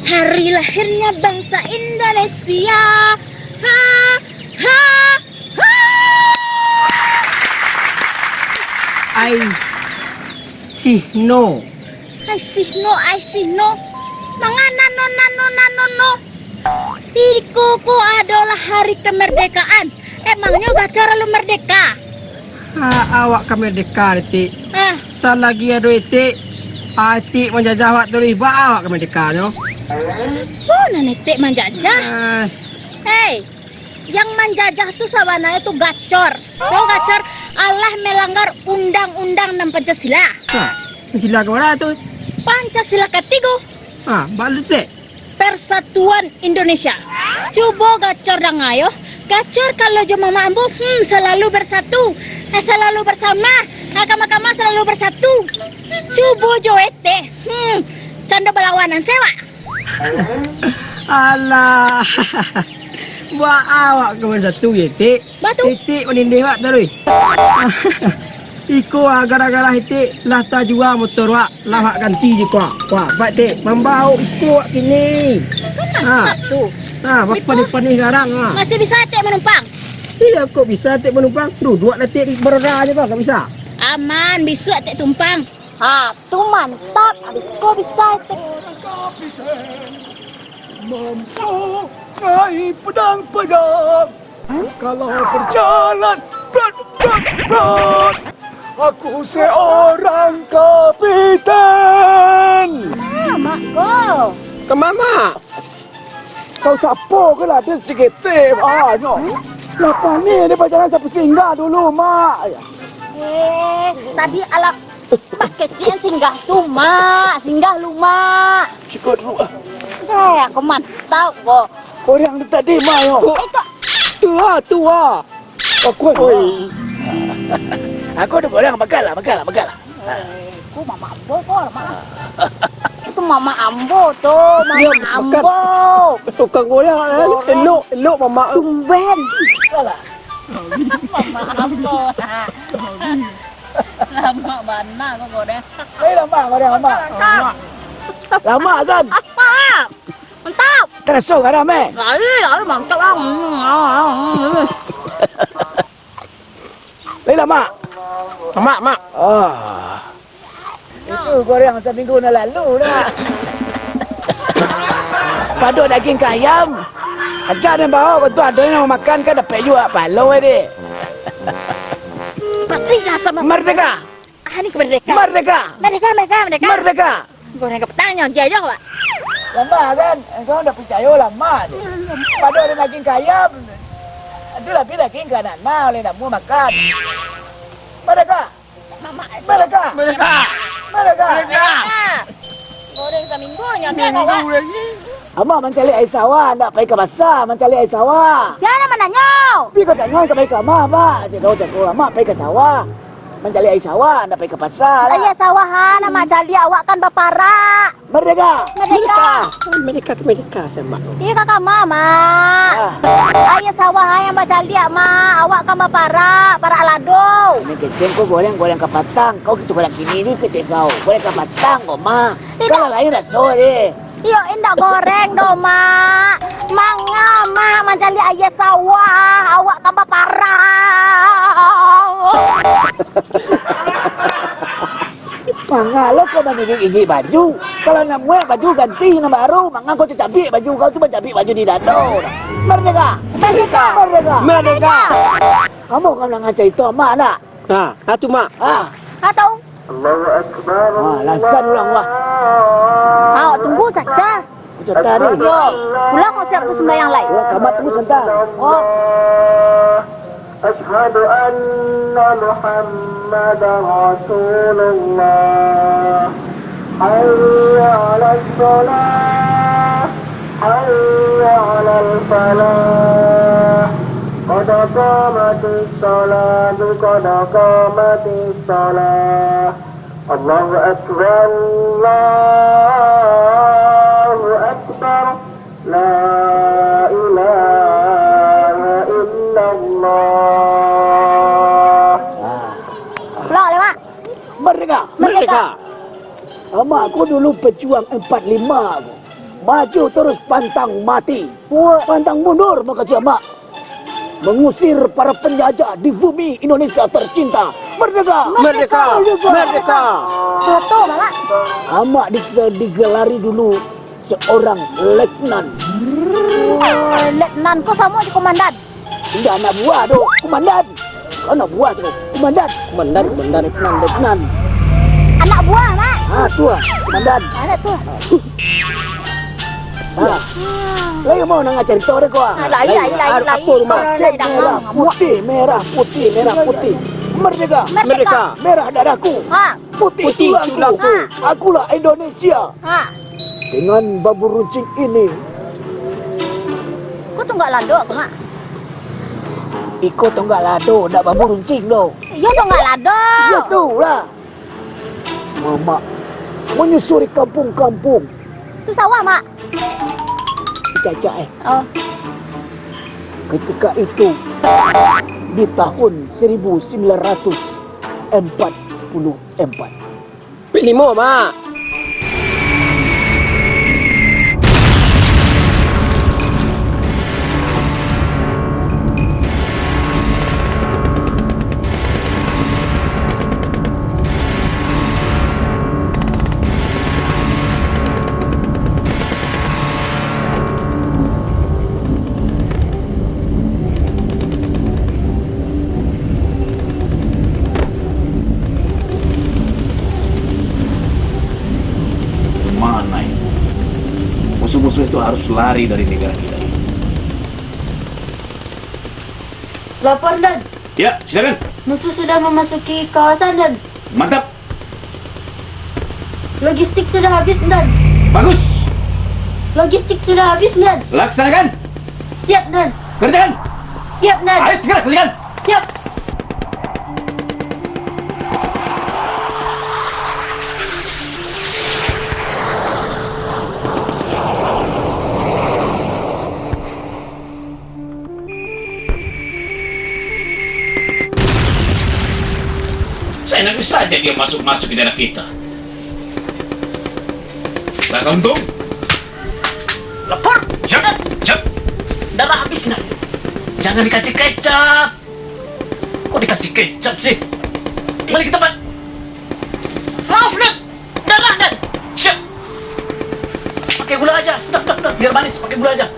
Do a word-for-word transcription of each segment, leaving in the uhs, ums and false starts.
Hari lahirnya bangsa Indonesia. Ha, ha, ha. Ai sih no. Ai sih no, ai sih no. Manga nano, nano, nano no. Iko ko adolah hari kemerdekaan. Emangnyo Gacor alun merdeka? Ha, awak ka merdeka, Etek. Ah. Salagi ado Etek, ah, Etek manjajah awak taruih, baa awak ka merdekanyo? Apo nan Etek manjajah? Ah. Hei, yang manjajah tu sabananyo tu Gacor. Tahu Gacor, alah melanggar undang-undang nan Pancasila. Ha, Pancasila ka bara tu? Pancasila katigo. Ha, baa tu, Tek? Persatuan Indonesia. Cubo Gacor danga yo. Gacor kalau jo mamak ambo, hmm, salalu bersatu. Eh, salalu bersama. Eh, kama-kama salalu bersatu. Cubo jo Etek, hmm, cando balawanan sewa. Alah. Baa awak ka bersatu, Etek? Baa tu? Etek manindeh awak taruih. Iko, ah, gara-gara Etek lah tajua motor wak, lah wak ganti jo ko. Wah, Pak Tek, mambao iko wak kini. Ha. Baa tu? Ha, bapanih-panih garang, ha. Masih bisa Etek manumpang? Iyo, kok bisa Etek manumpang? Duduak lah Etek di baroda se, Bang, kok bisa? Aman, bisuak Etek tumpang. Ha, tu mantap. Abih ko bisa Etek. Mampu ngai pedang-pedang. Kalau berjalan, brat, brat, brat. Aku seorang kapiten. Ah, mak ko. Kama, Mak? Kau sapo ko lah, ado saketek, ah, nyo. Lapeh ni, dia bajalan sampai singgah dulu, Mak. Eh, tadi alah Mak kecek singgah tu, Mak. Singgah lu, Mak. Siko dulu, ah. Eh, aku mantap ko. Orang tu tadi, Mak, yo. Ko-, eh, kok tu, ah, tu, ah. Aku, oi. Aku ado goreng, makan lah, makan lah, makan lah. Eh, ku mamak ambo ko, Mak. Itu mamak ambo tu, mamak ambo. Tukang goreng, eh. Goreng. Elok, elok mamak. Tumben. Mamak ambo. Lamak bana ko goreng. Eh, lamak goreng, lamak. Lamak. Lamak, kan? Mantap. Mantap. Taraso garam, eh? Lalu, lalu mantap, Bang. Lai lamak? Lamak, Mak. Ah. Itu goreng saminggu nan lalu dah. Pado daging ka ayam. Aja den bao ko tu, ado nan mamakan kan dapek juo pahalo, eh, dek. Mati lah sama. Merdeka! Ah, ni merdeka. Merdeka! Merdeka, merdeka, merdeka. Merdeka! Goreng kapitang nyo, dia jo, Pak. Lamak kan? Engkau ndak picayo, lamak je. Pado den daging ka ayam, tu labiah daging ka anak-anak, oleh namuah makan. Merdeka! Mamak, Merdeka! Merdeka! Merdeka! Merdeka! Goreng saminggu nyo, Minggu kawan. Lagi. Amak mancaliak aia sawah, ndak pai ka pasa mancaliak aia sawah. Sia nan mananyo? Pi ka tanyo ka pai ka amak, Pak. Cek kau, cek kau, amak pai ka sawah. Mancaliak aia sawah, ndak pai ka pasa lah. Aia sawah, ha, nan amak caliak, awak kan baparak. Merdeka! Merdeka! Merdeka, merdeka, sama. Iya, kakak, Mak, Mak. Ah. Aia sawah, ha, nan bacaliak, Mak. Awak kan baparak, parak lado. Ini keceng kau goreng, goreng kapatang. Kau kecek goreng kini ni, kecek kau. Goreng kapatang kau, Mak. Tidak. Kalau lain raso deh. Iyo, indak goreng doh, Mak. Manga, Mak, mancaliak aia sawah. Awak kan baparak. Manga lo kau mangigik-igik baju. Kalau nak buek baju ganti nan baru, manga kau tacabik baju kau tu, bacabik baju di dado. Merdeka! Merdeka! Merdeka! Merdeka! Ambo ka mandanga carito amak nak. Ha, ha tu, Mak. Ha. Ha, tahu. Allahu Akbar. Ha, lasan urang, wah. Ha, awak tunggu saja. Macam tadi. Yo, pulang kok siap tu sembahyang lai. Yo, kamat tunggu sebentar. Oh. Asyhadu anna Muhammadar Rasulullah. Hayya 'alas shalah. Hayya 'alal falah. Qad qamatis shalah. Qad qamatis shalah. Allahu Akbar, Allahu Akbar, la ilaha illallah. Pulang, Mak. Merdeka! Merdeka! Merdeka! Amak aku dulu pejuang empat lima aku. Maju terus pantang mati. Pantang mundur, makasih Amak. Mengusir para penjajah di bumi Indonesia tercinta. Merdeka! Merdeka! Merdeka! Soto, Mamak. Amak di-, digelari dulu seorang letnan. Oh, letnan ko samo jo komandan. Indak anak buah tu, komandan. Anak buah tu, komandan. Komandan, komandan. Letnan, letnan. Anak buah, Mak. Ah, tu ah, komandan. Anak tu. Ah. Lai mau nangah carito deh ko ah. Ah, lai, lai, lai, lai. Apo rumah? Merah putih, merah putih, merah putih. Merdeka. Merdeka. Merah darahku. Ha. Putih tulangku. Putih tulangku. Ha. Akulah Indonesia. Ha. Dengan bambu runcing ini. Ko tunggak lado ko, Mak? Iko tunggak lado, ndak bambu runcing doh. Iyo, tunggak lado. Iyo tu lah. Mamak menyusuri kampung-kampung. Tu sawah, Mak. Cacak, eh. Oh. Ketika itu, di tahun seribu sembilan ratus empat puluh empat. Pik limo, Mak. Mana itu? Musuh-musuh itu harus lari dari negara kita ini. Lapor, Dan. Ya, silakan. Musuh sudah memasuki kawasan, Dan. Mantap. Logistik sudah habis, Dan. Bagus. Logistik sudah habis, Dan. Laksanakan. Siap, Dan. Kerjakan. Siap, Dan. Ayo, segera kerjakan. Siap. Seenaknyo saja dia masuk-masuk ke daerah kita. Rasa untung? Lapor! Siap! Siap! Darah habis, Nan. Jangan dikasih kecap. Kok dikasih kecap sih? Kembali ke tempat. Maaf, Nan. Darah, Nan. Siap. Pakai gula aja. Udah, udah, udah. Biar manis, pakai gula aja.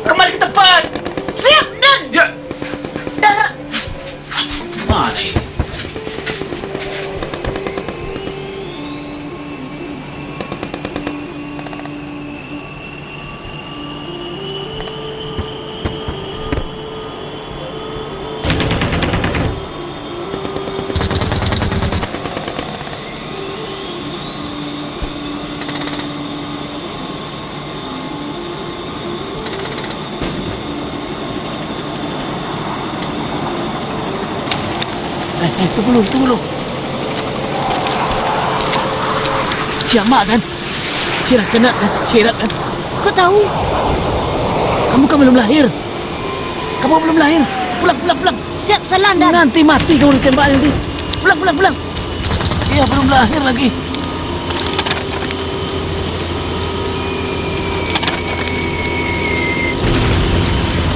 Kembali ke tempat. Siap, Nan. Ya. Darah. Mana ini? Eh, eh, tunggu dulu, tunggu dulu. Siamak kan? Sirat kan? Sirat kan? Kok tahu? Kamu kan belum lahir. Kamu belum lahir. Pulang, pulang, pulang. Siap, salam, Dan. Nanti mati kamu ditembak nanti. Pulang, pulang, pulang. Iya, belum lahir lagi.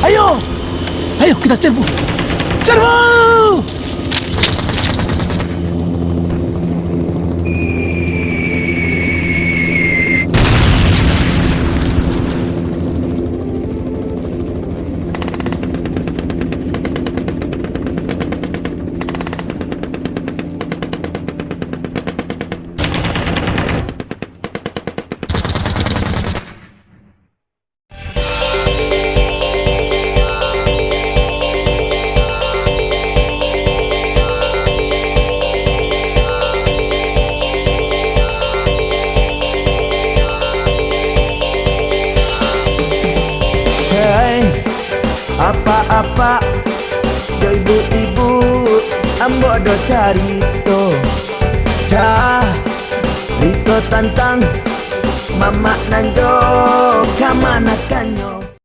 Ayo. Ayo, kita serbu. Serbu! Hei, apak-apak, jo ibu-ibu, ambo ado carito. Carito tantang mamak nan jo kamanakannyo.